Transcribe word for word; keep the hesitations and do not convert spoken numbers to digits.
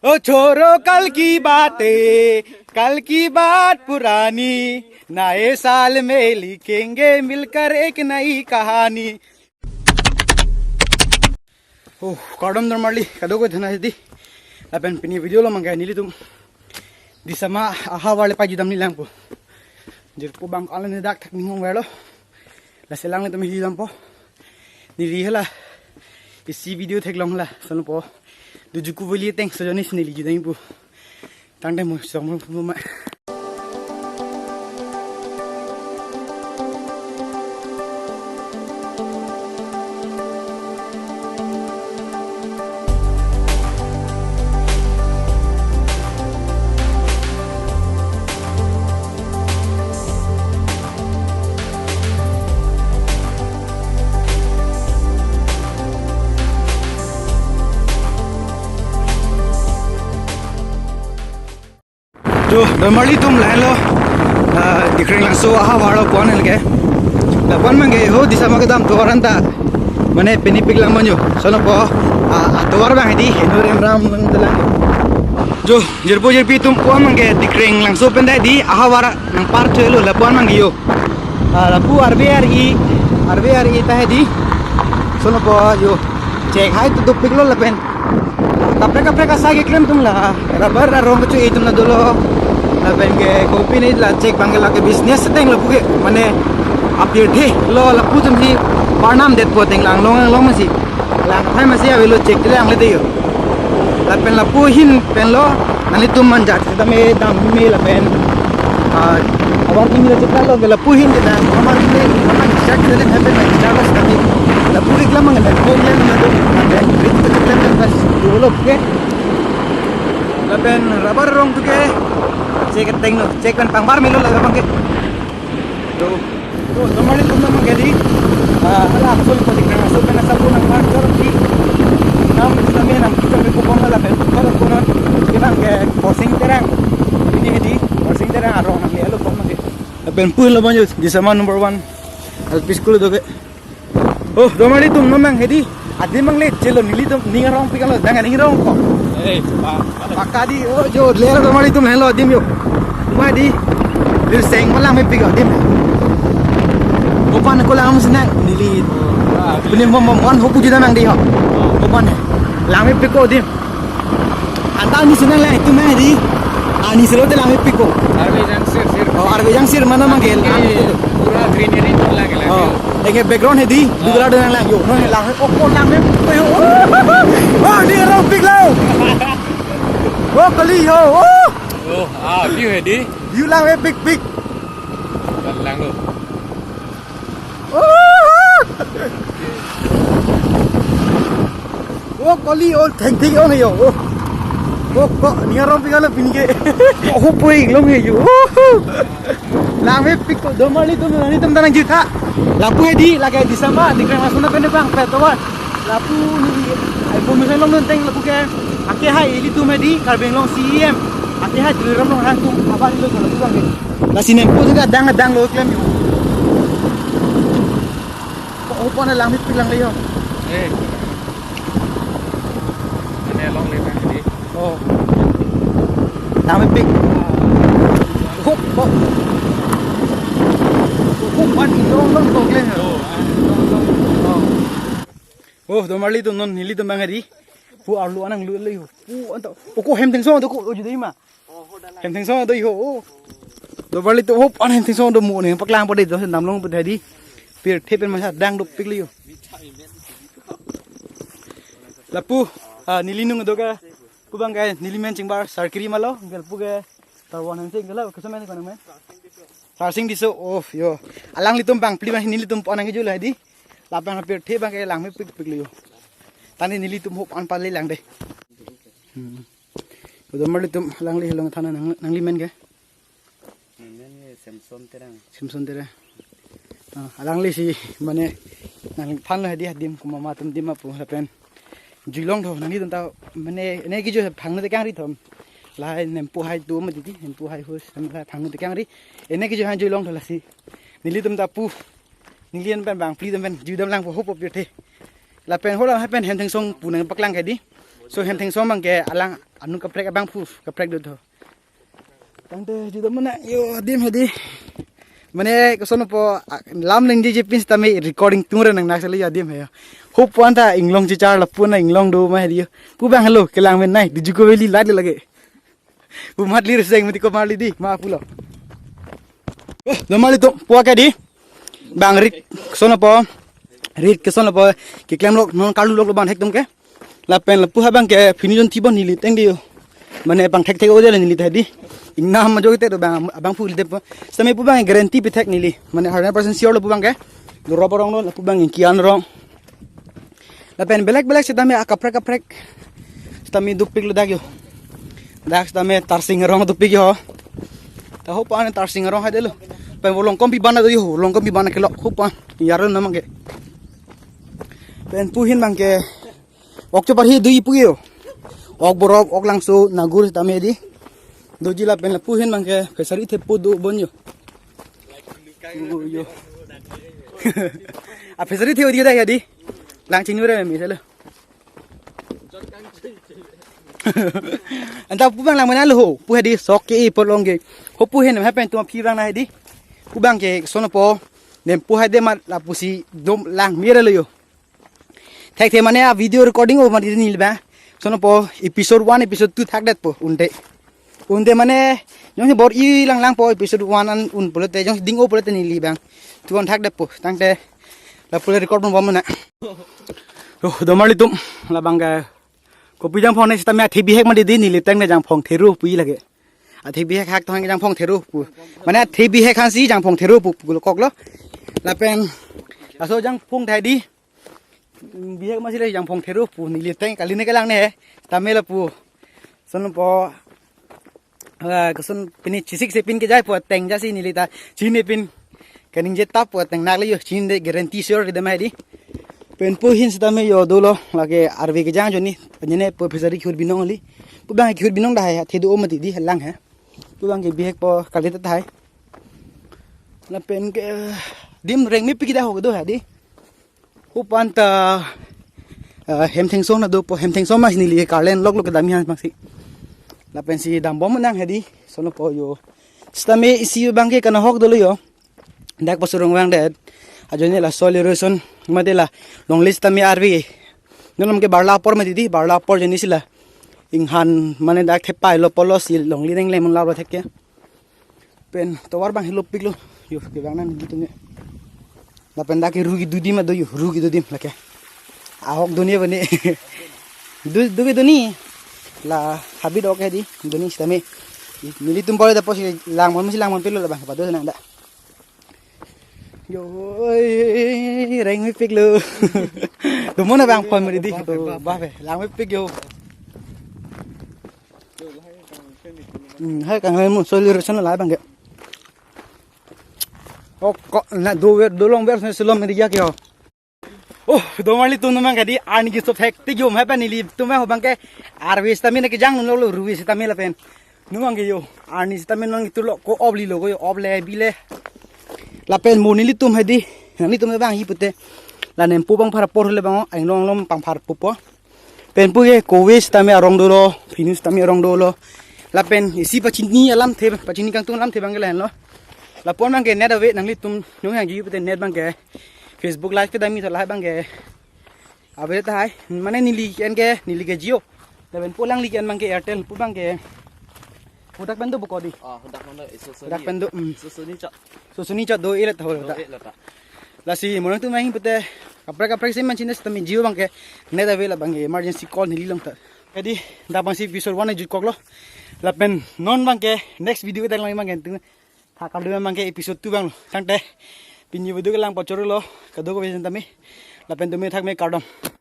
ओ छोरो, कल की बातें, कल की बात पुरानी, नए साल में लिखेंगे मिलकर एक नई कहानी। Oh, kardom Domarli, kadokave dhan hedi. Lapen pini video along mangke nelitum Disama ahavar le pajudam nanglang pu. Jirpo abang alam ne dak thak ning hong verlo. Lasi alanglitum judampo. Neli hala isi video theklong hala, sonpo. Dujuku veli ateng sojoni si neli judam pu. Tangte mo song mo ma. To, Domarli atum lahenlo, ah, Dikreng Langso ahavar lo pu-an ke. Lapu-an mangke ho Disama kedam atovar anta. Mane pini pik lang manyo. Sonpo, ah, atovar abang hedi, heno rem ram nang telang. Jo, jirpo jirpi atum pu-an mangke Dikreng Langso pen ta hedi, ahavar nangpar thulo lapu-an mangke yo. Ah, lapu arve ar-i, arve ar-i ta hedi. Sonpo yo. Chek hai tu dopiklo lapen. Kaprek kaprek asai keklem atum la rubber arong kecho-i atum ta dolo. Lapen ke kopine la chek abang ke lake business ateng lapu ke mane apirthe lo lapu atum hi parnam detpo ateng lang long long masi. Lang thai masi avelo chek te lang le de yo. Lapen lapu ahin pen lo nanglitum manjak seta me dam me lapen. Ah, abar kimi la chek lo ke lapu ahin ke na amar le amar chak le le happen na chak lo sekali. Lapu ik lamang le ko le na do. Lapen rit ke le le pas dolo ke. Lapen rubber arong tu ke. Chek ateng lo, chek pen pangbar melo la abang ke. To, to, Domarli atum mangke hedi. Ah, hala asul ko Dikreng Langso pen asap nangpar jor di. Nam sami nam kita pe kupon lapen. Kalau konon kita ke Borsing Terang. Pini hedi, Borsing Terang arong nanglelo pon mangke. Lapen pu lo manyo, Disama number one L P school do ke. Oh, Domarli atum non nang hedi. Adim mang le chelo nelitum ning arongpik lo, dang ning arong ko. Eh, pa. Pakadi, oh, jo, le Domarli atum lahenlo adim yo. Uma hedi. Lir seng malang mepik adim. Opan ko lang sina neli. Pini mom mom wan hopu jida mang di ho. Opan lang mepik ko adim. Anta ani sina le atum hedi. Ani selo te lang mepik ko. Arve jangsir sir. Oh, arve jangsir mana mangke. Pura greenery lang lang. Oh. Eke background hedi, dugla do lang lang yo. No lang, oh, ko lang me, oh, oh, oh, oh, ning arongpik lo. Oh, kali yo, oh. Oh, ah, view hedi. View lang me pik pik. Lang lo. Oh. Oh, kali, oh, theng theng, oh, yo, oh. Oh, ko, ning arongpik lo pini ke. Oh, pui, long he yo. Oh. Lang mepik ko Domarli atum, nanglitum ta nangji tha. Lapu hedi, lake Disama, Dikreng Langso pen abang, pet tovar. Lapu neli, ai, information long non teng lapu ke, ake hai ilitum hedi, Karbi Anglong C E M. Ake hai Tuliram Ronghang atum, abar ilo ko lapu abang ke. Lasi nempo juga dang dang lo klem yo. Ko opan lang mepik lang le yo. Eh. Mane long le tang hedi. Oh. Lang mepik. Hop, hop. Hop, man, long, long, long, long. Oh, ah, long, long. Oh. Oh, Domarli atum non, nelitum abang hedi. Pu arlo anang lo le yo. Pu anta. Oko hem thengsong do ko, oju dei ma. Hem thengsong do yo. Oh. Domarli atum hop an hem thengsong do mo ne paklang pade do namlong pade hedi. Pirthe pen masa dang dopik le yo. Lapu, ah, neli nung do ke. Pu abang ke neli men chingbar Sarkiri malo, gel pu ke Tarwan Hansing gel, keso men ko men. Sarsing Tisso, oh, yo. Alanglitum bang pli bang nelitum pon nangkejut lo hedi. Lapen pirthe abang ke lang mepik pik le yo. Tani nelitum hop an pale lang de. Hmm. Domarli atum alangli helong thana nang, nangli men ke? Men ke Samson Terang. Samson Terang. Ah, alangli si mane nangphan lo hedi adim komat atum adim apu lapen. Jui longthu nanglitum ta mane ne kejut phangno tekang ri thom. Lahai nempo hai tu ma titi, nempo hai hus, lahai phangno tekang ri. Ene kejut hai jui longthu lasi. Nelitum ta pu. Neli an pen bang pli atum pen judam lang pu hop pirthe. Lapen hola hai pen hem thengsong pu nangpaklang ke hedi. So hem thengsom abangke alang anu kaprek abangphu kaprek do tho. Tangte juda mana yo adim hedi. Mane koson po, ah, lam lengji jepin sitame recording tung re nang nak sele adim he. Hopo anta inglong chichar lapu na inglong do ma hedi. Pu abang hello kelang men nai di juko veli lad lage. Pu mat lir seng mati ko marli di ma pulo. Oh, do marli to po ke di. Bang rit koson po. Rit koson po. Keklem lok non kalu lok lo bang hek tum ke. Lapen lapu abangke finish on thibon neli teng di yo. Mane pangthek thek o de neli ta di. Ingnam ajo te do bang abangphu le depo. Sitame pu abang guarantee pithek neli. Mane hundred percent sure lo pu abangke. Lo robo rong lo lapu abang kian rong. Lapen belek belek sitame akaprek kaprek. Sitame dopik lo dak yo. Dak sitame tarsing rong dopik yo. Ta hopo an tarsing rong hade lo. Pen volong kom pi bana do yo, volong kom pi bana kelo hopo an. Yaro namang ke. Pen pu ahin abangke. Ok chopar hi dui pu yo. Ok borok, ok langso, nagur sitame di. Doji lapen lapu ahin abangke, fishery thepo dobon yo. Oh, yo. A fishery the di da ya di. Lang chingnu re mi selo. Anta pu abang lang mana lo ho. Pu hedi sok ke e polong ke. Hopu ahin happen to phi abang na hedi. Pu abangke koson po. Nem pu hede mat lapusi dom lang mira lo yo. Thekthe mane a video recording o mati neli ba. Koson po episode one, episode two thak det po unte. Unte mane jongsi bor-i lang lang po episode one an un pulote jongsi ding o pulote neli abang. Tu an thak det po. Tangte lapu le record bom bom na. Oh, do marli tum labang ke. Kopi jangphong ne sitame athe bihek mati di neli teng ne jangphong theru pu lage. Athe bihek hak thong jangphong theru pu. Mane athe bihek hansi jangphong theru pu pu kok lo. Lapen laso jangphong thai di. Bihek masi le jangphong theru pu neli teng kali ne kelang ne. Tame lapu. Koson po. Ah, koson pini chisik se pin kejai po teng jasi neli ta. Chini pin. Kaningje tap po teng nak le yo chin de guarantee sure de ma di. Pen pu ahin sitame yo dolo lake arve kejang joni. Anyene po fishery khur binong ali. Pu abang khur binong da hai the do o mati di lang he. Pu abangke bihek po kali ta thai. Lapen ke dim reng mepik da ho do ha di. Hopu anta, ah, hem thengsom na dopo, hem thengsom ma neli karlen lok lok kedam han bangsi. Lapensi dambom nang hedi, koson po yo. Sitame isi abangke kanahok dolo yo. Dak pasurung vangdet. Ajoine la soil erosion mate la longle sitame arve. Non abangke barla apor mati di, barla apor ajoine si la. Inghan mane dak thepai lo polo si longle reng lemon la lo thekke. Pen tovar abang helo piklo. Yo, kevang nang gitu ne. Lapen dak ke rugi dodi ma do yo, rugi dodi ma lake. Ahok doni bani. Du, du ke doni. La habit ok hedi, doni sitame. Nelitum bole da posi langmon masi langmon pelo labang pado nang da. Yo, oi, reng mepiklo. Tumon abang pon mari di. Bape, lang mepik yo. Hmm, hai kang hai mo soil erosion la abangke. Oh, ko na do ver, do long ver se selom mari ya kyo. Oh, do marli tum nang abangke di arni ki stop hek ti yo ma pa nelitum abangke arve sitame na kejang lo lo ruve sitame lapen. Nang abangke yo, arni sitame nang itu lo ko obli lo ko yo oble bile. Lapen mo nelitum hedi, nanglitum abang hi pute. La nempo abang phar apor le abang, ainglong lom pangphar pupo. Pen pu ke kove sitame arong dolo, pinu sitame arong dolo. Lapen isi pachini alamthe, pachini kangtung alamthe abangke lahenlo. Lapu abangke net ave nanglitum nang yang ji pute net abangke. Facebook Live kedam mi tho la abangke. Ave tahai, mane neli ke-en ke, neli ke Jio. Lapen pu alangli ke-en abangke Airtel, pu abangke. Pu dak pen do buko di. Ah, dak pen do, iso soni. Dak pen do, hmm. Iso soni chot. Iso soni chot do-e let ho do-e ta. Let ta. Lasi mo nangtum ahin pute kaprek kaprek si man chines tami Jio abangke net ave la abangke emergency call neli long ta. Jadi dak abangsi episode one jutko lo. Lapen non abangke next video kedang lang abangke tung. Tha kardom abangke episode two abang lo. Tangte pini video kelang pachor lo. Kadokave jen tame. Lapen tumi thak me kardom.